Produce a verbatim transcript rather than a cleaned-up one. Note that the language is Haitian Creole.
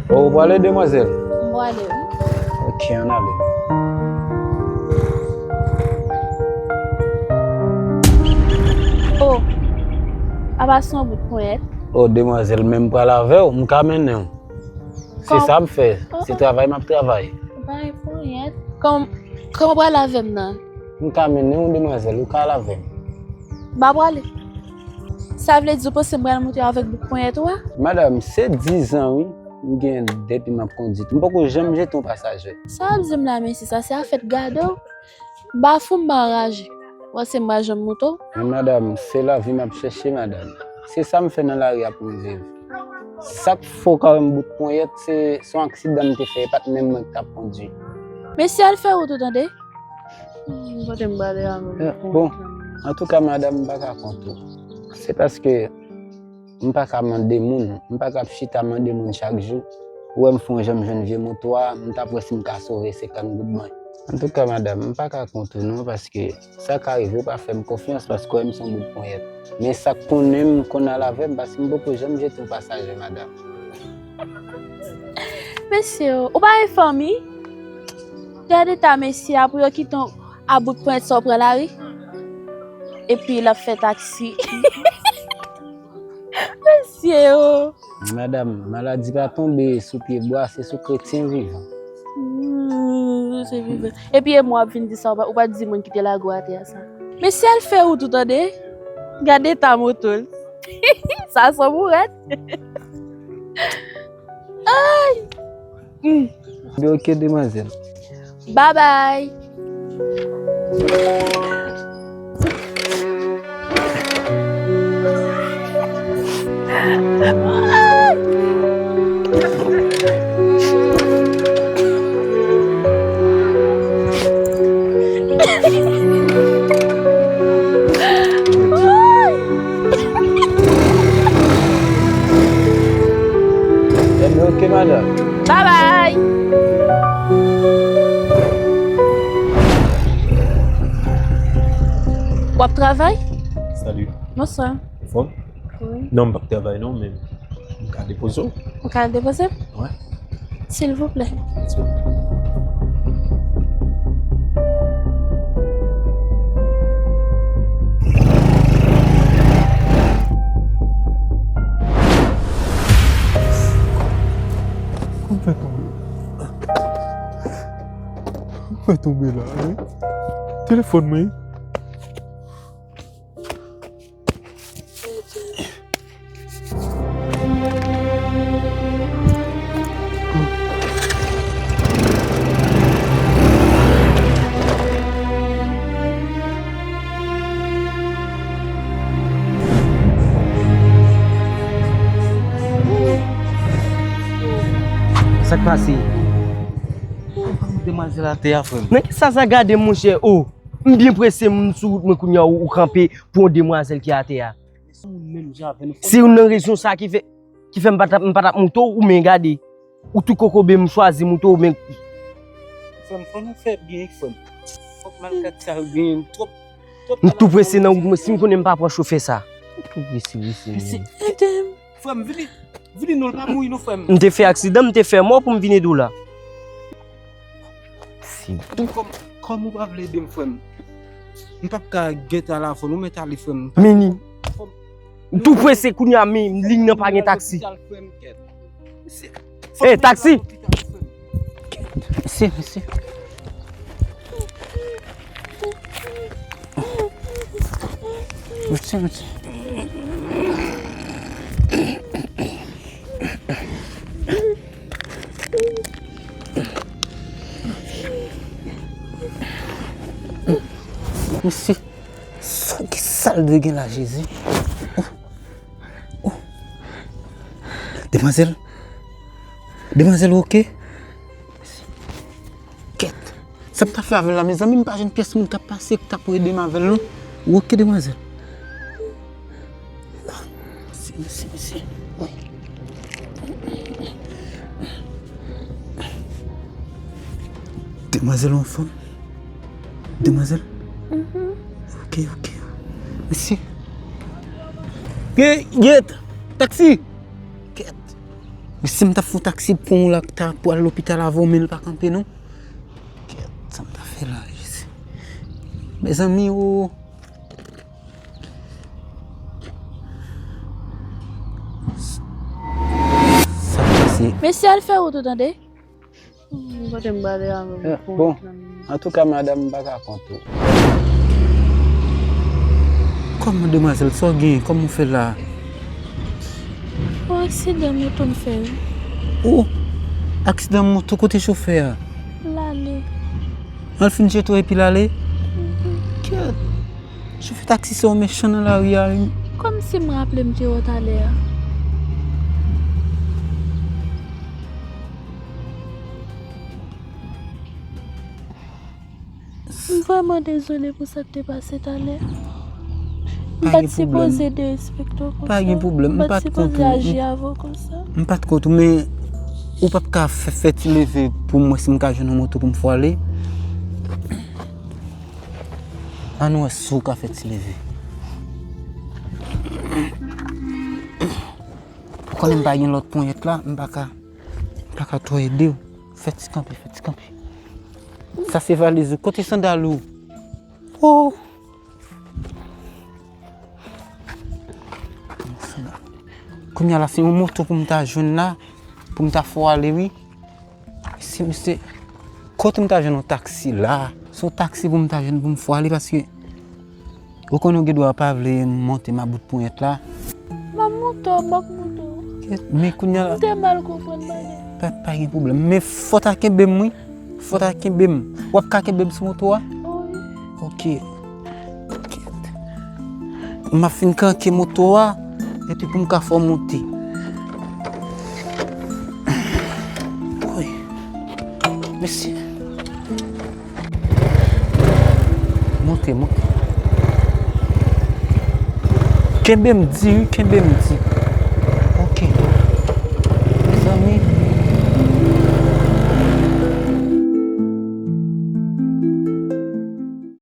O, ou prale, demwazèl? M prale, wi. Ok, ann ale. O, apa se yon bout ponyèt? O, demwazèl, men m pral avè w, m ka mennen w. Se sa m fè. Se travay m ap travay. Bay ponyèt. Kòman, kòman w pral avè m nan? M ka mennen w, demwazèl, ou ka al avè m. M pa prale. Sa vle di ou panse m pral moute avèk bout ponyèt ou a? Madanm, se diz an, wi, m gen depi m ap kondui. M poko janm jete yon pasaje. Sa w ap di m la, mesye, sa se afè t gade w? M pa fou, m pa anraje. Ou panse m pral janm moute w? Men madanm, se lavi m ap chèche, madanm. Se sa m fè nan lari a pou m viv. Sa k fè w kare m bout ponyèt, se, se yon aksidan m te fè, e pa t menm mwen k t ap kondui. Mesye, al fè wout ou, tande? Hmm, kote m prale a menm? Eh, bon, antouka, madanm, m pa ka kont ou. Se paske m pa ka mande moun, m pa ka ap chita mande moun chak jou. Ou wè m fè yon jan m jwenn vye moto a, m t ap wè si m ka sove senkant goud mwen. Antouka, madanm, m pa ka kont ou non, paske sa ka rive, ou pa fè m konfyans, paske w wè m se yon bout ponyèt. Men sa k konnen m konn al avè m, paske m poko janm jete yon pasaje, madanm. Mesye, ou pa gen fanmi? Gade eta mesye a, pou yo kite w a bout ponyèt sa w pran lari. Epi l ap fè taksi. Mesye o. Madanm, maladi pa tonbe sou pye bwa, se sou kretyen vivan. Hmm, kretyen vivan. Epi e mwen w ap vin di sa, ou pa, ou pa t di mwen kite lago atè a sa. Mesye, al fè wout ou, tande? Gade eta moto l. Sa se yon bourèt. Ay! Hmm. Ebyen, ok, demwazèl. Bye bye. Ebyen, ok, madanm. Bye bye. W ap travay? Salut. Bonswa. Anfòm? Wi. Non, m p ap travay non, men m ka depoze w. Ou ka depoze m? Wi. Silvouplè. Kòman fè tonbe? Kòman fè tonbe la, wi? Telefòn mwen. Sa k pase? Demwazèl atè a, frè m. Nan ki sa sa gade, monchè? O, m byen prese, m sou wout mwen kounye a, ou, ou kanpe pou yon demwazèl ki atè a. Se youn nan rezon sa ki fè, ki fè m pa t ap, m pa t ap moute w, ou men gade. Ou tou kokobe, m chwazi moute w, men. Frè m, fò nou fè byen, frè m. Fòk malkat sa yo genyen twòp, twòp. M tou prese nan wout mwen, si m konnen m pa pran chofè sa. M tou prese, prese, men. Frè m, vini, vini non, l pa mouri non, frè m. M te fè aksidan, m te fè mò pou m vin ede w la. Kòm, kòm ou pa vle ede m, frè m? M p ap ka gentan al avè w, nou mèt ale, frè m. Mini. M tou prese kounye a, men liy nan pa gen taksi. Ey, taksi! Mesye, mesye. Mesye, mesye. Mesye, sa, kisa l dwe gen la, Jezi? Oh, oh. Demwazèl, demwazèl, ou oke? Kèt. Sa m ta fè avè l la, mezanmi, m pa jwenn pyès moun k ap pase, k ta pou ede m avè l, non. Ou oke, demwazèl? Mèsi, mèsi, mèsi. Wi. Demwazèl, ou anfòm? Demwazèl? Mhm. Oke, oke. Mèsi. Gen, gen, taksi! Kèt. Si m t ap fè yon taksi pou w la, ta pou al lopital avè w, men l pa kanpe non. Kèt, sa m ta fè la, Jezi. Mezanmi, o. Sa pase. Mesye, al fè wout ou tande. Kote m prale avè w? Eh, bon, antouka, madanm, m pa ka kont ou. Kòman, demwazèl, sa w gen? Kòman w fè la? O, aksidan moto m fè, wi. O, aksidan moto, kote chofè a? L ale. Al fin jete w epi l ale? Mhm. Kèt. Chofè taksi sa w mechan nan lari a, wi. Kòmsi m raple m te wè w talè a. M vrèman dezole pou sa k te pase talè. M pa t sipoze derespekte w konsa. Pa gen pwoblèm. M pa t sipoze aji avè w konsa. M pa t kont ou, men ou p ap ka fè, fè ti leve pou m wè si m ka jwenn yon moto pou m fè w ale. Ann wè si w ka fè ti leve. Ou konnen m pa gen lòt ponyèt la, m pa ka, m pa ka twò ede w. Fè ti kanpe, fè ti kanpe. Sa se valiz ou. Kote sandal ou? Oh! Kounye a la, se yon moto pou m ta jwenn la, pou m ta fè w ale, wi. Si, si, kote m ta jwenn yon taksi la? Se yon taksi pou m ta jwenn pou m fè w ale, paske ou konnen w gen dwa pa vle monte mabout ponyèt la. M ap monte w, m ap monte w. Kèt, men kounye a la. M te mal konprann bagay. Pa, pa gen pwoblèm. Men fò w ta kenbe m, wi. Fò w ta kenbe m. W ap ka kenbe m sou moto a? Wi. Ok. Kèt. M ap fin kanke moto a, epi pou m ka fè w monte. Wi. Mèsi. Monte, monte. Kenbe m di, wi, kenbe m di.